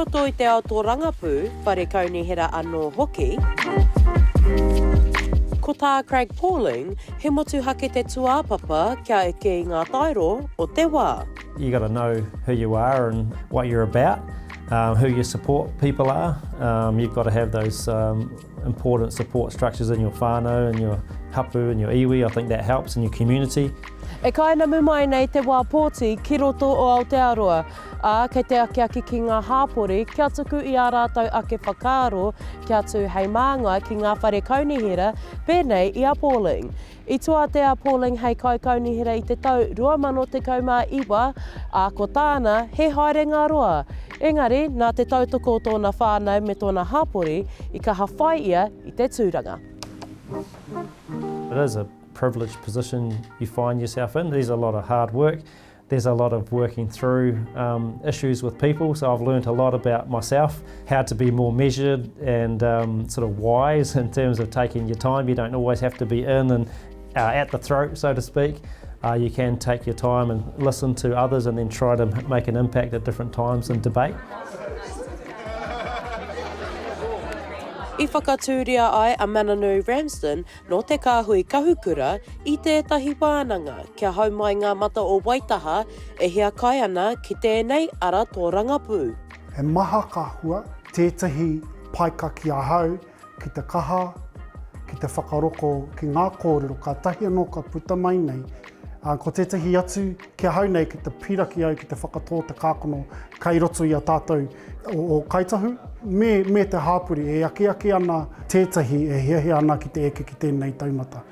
roto i te ao tōrangapū, whare kaunihera anō hoki. Ko tā Craig Pauling, he motuhake te tūāpapa kia eke i ngā taero o te wā. You gotta know who you are and what you're about, um, who your support people are. Um, you've got to have those um, important support structures in your whānau and your hapu and your iwi. I think that helps in your community. E kainamu mai nei te wā pōti ki roto o Aotearoa, ā, kei te akiaki ki ngā hāpori kia tuku i ā rātou ake whakaaro kia tū hei māngai ki ngā whare kaunihera pēnei i a Pauling. I tua ate a Pauling hei kaikaunihera i te tau 2019, ā, ko tāna, he haerenga roa. Engari, nā te tautoko o tōna whānau me tōna hapori, i kaha whai ia i te tūranga. It is a privileged position you find yourself in. There's a lot of hard work. There's a lot of working through um, issues with people, so I've learned a lot about myself, how to be more measured and um, sort of wise in terms of taking your time. You don't always have to be in and uh, at the throat, so to speak. Uh, you can take your time and listen to others and then try to make an impact at different times in debate. I whakatūria ai a Mananui Ramsden Nō te kāhui kahukura i tētahi wānanga kia hau mai ngā mata o Waitaha e hiakai ana ki tēnei ara tōrangapū. He maha ka hua tētahi paika ki ahau ki te kaha, ki te whakaroko ki ngā kōrero kātahi anō ka puta mai nei. Ā, ko tētahi atu ki ahau nei ki te pīraki au ki te whakatō te kākano kai roto i a tātou o Kāi Tahu me, me te hāpori e akiaki ana tētahi e hiahia ana ki te eke ki tēnei taumata.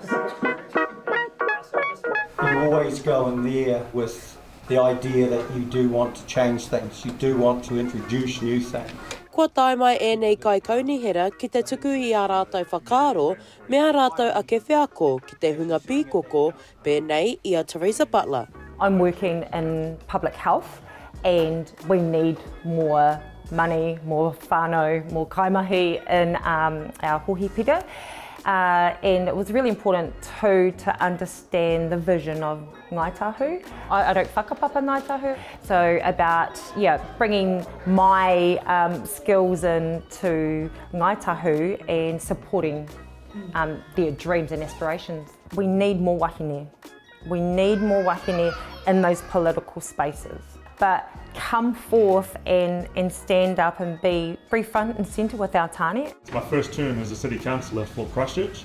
You always go in there with the idea that you do want to change things, you do want to introduce new things. Kua tae mai ēnei kaikaunihera ki te tuku i ā rātou whakaaro me ā rātou ake wheako ki te hunga pīkoko pēnei i a Teresa Butler. I'm working in public health and we need more money, more whānau, more kaimahi in um, our hohipera. Uh, and it was really important too to understand the vision of Ngāi Tahu. I, I don't whakapapa Ngāi Tahu, so about yeah, bringing my um, skills in to Ngāi Tahu and supporting um, their dreams and aspirations. We need more wahine. We need more wahine in those political spaces. But come forth and, and stand up and be, be front and centre with our tāne. It's my first term as a city councillor for Christchurch.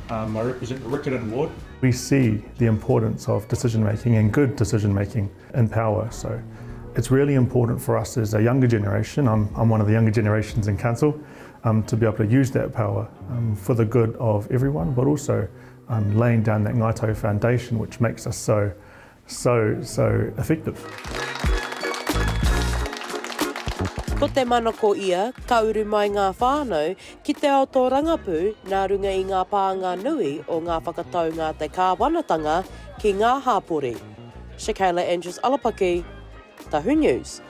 Um, I represent the Riccarton ward. We see the importance of decision making and good decision making in power. So it's really important for us as a younger generation, I'm, I'm one of the younger generations in council, um, to be able to use that power um, for the good of everyone, but also um, laying down that Ngāi Tahu foundation, which makes us so, so, so effective. Ko te manako ia, ka uru mai ngā whānau ki te ao tōrangapū nā runga i ngā pānga nui o ngā whakataunga a te kāwanatanga ki ngā hāpori. Shakayla Andrews Alapaki, Tahu News.